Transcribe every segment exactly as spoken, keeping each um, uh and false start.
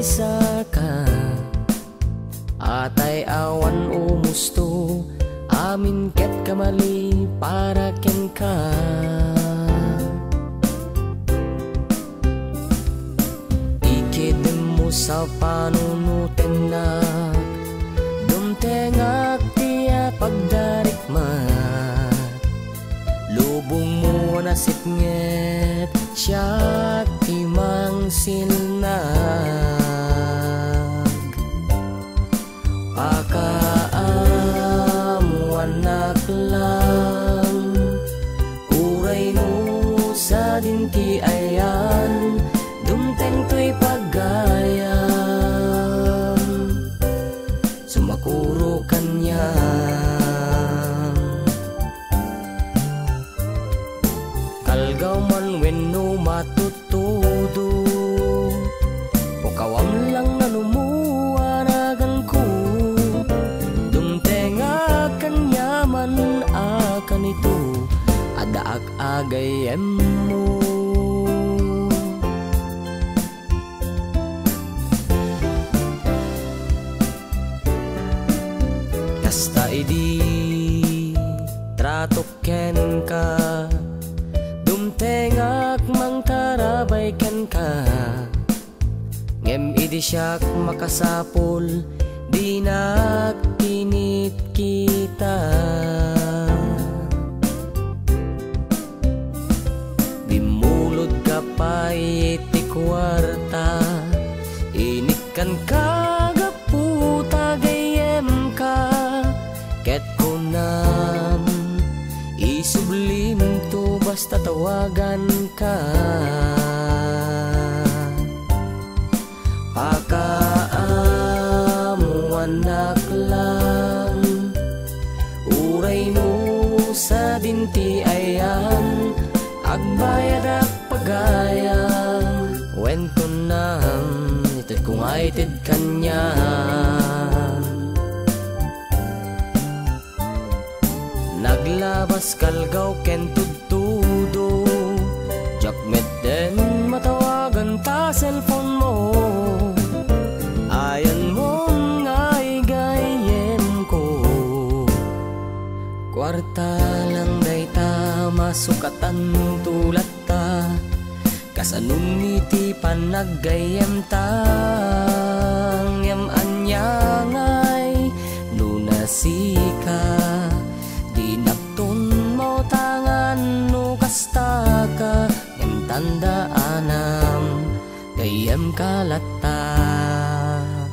Saka, atay awan umusto, amin ket kamali para kenka. Ikidemmo sa panunotennak, dumtengak ti pagdarikmat. Lubongmo a nasipnget, siak ti mangsilnag. Pakaamuannak lang, uray no sadin ti ayan, dumteng toy paggayam, sumakuro kaniam. Kalgaw man wenno matuttudo, pukawam lang nanumo a naganko. Dumtengak kaniaman a kanito, addaak a gayyemmo. Kasta idi tratok kenka, dumtengak mangtarabay kenka. Ngem idi siak makasapul, dinak kinitkita. Bimmulodka pay iti kuarta, inikkanka gapu ta gayyemka, ket kunam, isublimto basta tawaganka. Pakaamuannak lang, uray no sadin ti ayan, agbayadak pagayam. Wen kunam, itedko nga ited kaniam. Naglabas kalgaw ken tudtudo, diak metten matawagan ta cellphone mo. Ayanmon nga gayyemko. Kuarta lang dayta, masukatanto latta. Kasanonmi ti panaggayyemta, ngem ania ngay no nasika? Dinakton mautangan no kastaka, ngem tandaanam, gayyemka latta.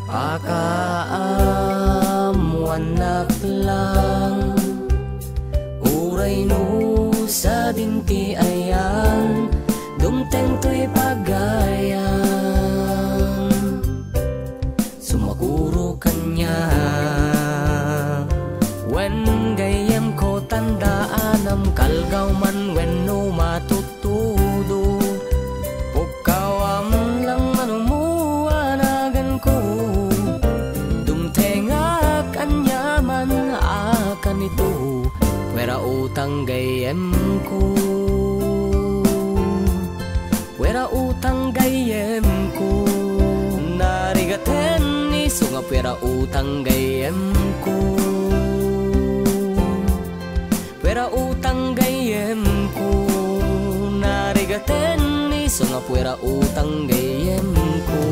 Pakaamuannak lang, uray no sadin ti ayan, dumteng toy pagayam, sumakuro kaniam. Wen gayyemko, tandaanam, kalgaw man wenno matuttudo, pukkawam lang manumo a naganko. Dumtengak aniaman a kanito, puera utang gayyemko. Puera utang gayyemko. Narigaten isu nga puera utang gayyemko. Puera utang gayyemko. Narigaten isu nga puera utang gayyemko.